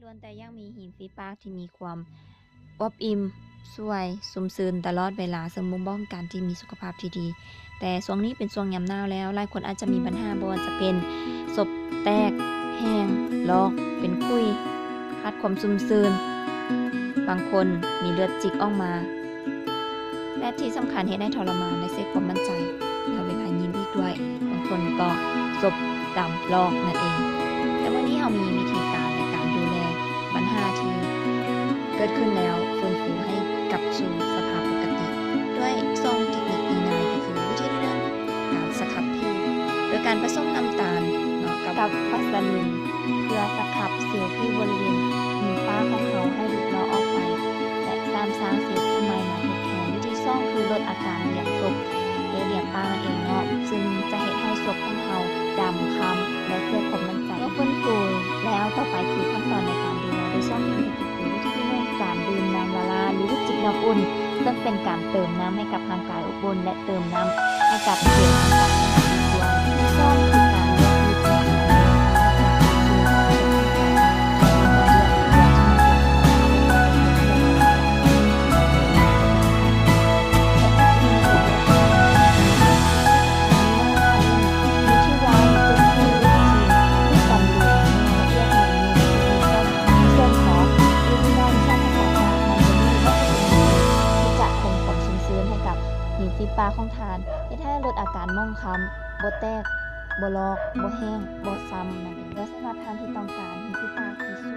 ລ້ວນແຕ່ຢາກມີຮິມຝີປາກທີ່ມີຄວາມອວບອີ່ມ, ສວຍ, ຊຸ່ມຊື່ນຕະຫຼອດເວລາ, ເຊິ່ງບົ່ງບອກເຖິງການທີ່ມີສຸຂະພາບທີ່ດີ. ແຕ່ຊ່ວງນີ້ເປັນຊ່ວງຍາມໜາວແລ້ວ, ຫຼາຍຄົນອາດຈະມີບັນຫາບໍ່ວ່າຈະເປັນສົບແຕກ, ແຫ້ງ, ລອກ, ເປັນຂຸຍ, ຂາດຄວາມຊຸ່ມຊື່ນ, ບາງຄົນມີເລືອດຈິກອອກມາ. ແລະທີ່ສຳຄັນເຮັດໃຫ້ທໍລະມານ ແລະເສຍຄວາມໝັ້ນໃຈໃນເວລາຍິງອີກດ້ວຍ, ບາງຄົນກໍສົບດຳລອກນັ້ນເອງ. ແຕ່ມື້ນີ້ເຮົາມີວິທີການໃນການດູແລບັນຫາທີ່ເກີດຂຶ້ນແລ້ວ ຟື້ນຟູໃຫ້ກັບສູ່ສະພາບປົກກະຕິ ດ້ວຍສອງເຕັກນິກງ່າຍໆ ກໍຄືວິທີທີໜຶ່ງ ການສະຄັບຜິວ ໂດຍການປະສົມນ້ຳຕານເນາະ ກັບ ກັບວາສະລີນ ເພື່ອສະຄັບເຊວຜິວບໍລິເວນຮິມຝາຂອງເຮົາໃຫ້ຫຼຸດຫຼອກອອກໄປ ແລະ ສາມ ສ້າງເຊວຜິວໃໝ່ມາທົດແທນ. ວິທີສອງ ຄືລົດອາການຫຼຽງສົບ ແລະ ຫຼຽງປາກນັ້ນເອງເນາະ, ຊຶ່ງຈະເຮັດໃຫ້ສົບຂອງເຮົາດຳຄ້ຳ ແລະ ເກີດຄວາມໝັ້ນໃຈ. ເມື່ອຟື້ນຟູແລ້ວ, ຕໍ່ໄປຄືຂັ້ນຕອນໃນການດູແລ ໂດຍສອງເຕັກນິກ ຄືວິທີທີໜຶ່ງ ການດື່ມນ້ຳລາໆ ຫຼື ຈິບນ້ຳອຸ່ນ, ເຊິ່ງເປັນການເຕີມນ້ຳໃຫ້ກັບຮ່າງກາຍອົບອຸ່ນ ແລະ ເຕີມນ້ຳໃຫ້ກັບເຊວຮ່າງກາຍຂອງເຮົາອີກດ້ວຍ. ທີສອງ ຄືການເລືອກວິທີການ ທີ່ຈະຄົງຄວາມຊຸ່ມຊື່ນໃຫ້ກັບ ລິມຝີປາກຂອງທ່ານ, ເຮັດໃຫ້ລົດອາການໝອງຄ້ຳ, ບໍ່ແຕກ, ບໍ່ລອກ, ບໍ່ແຫ້ງ, ບໍ່ຊ້ຳນັ້ນເອງ. ແລະ ສຳລັບທ່ານທີ່ຕ້ອງການລິມຝີປາກທີ່ສວຍ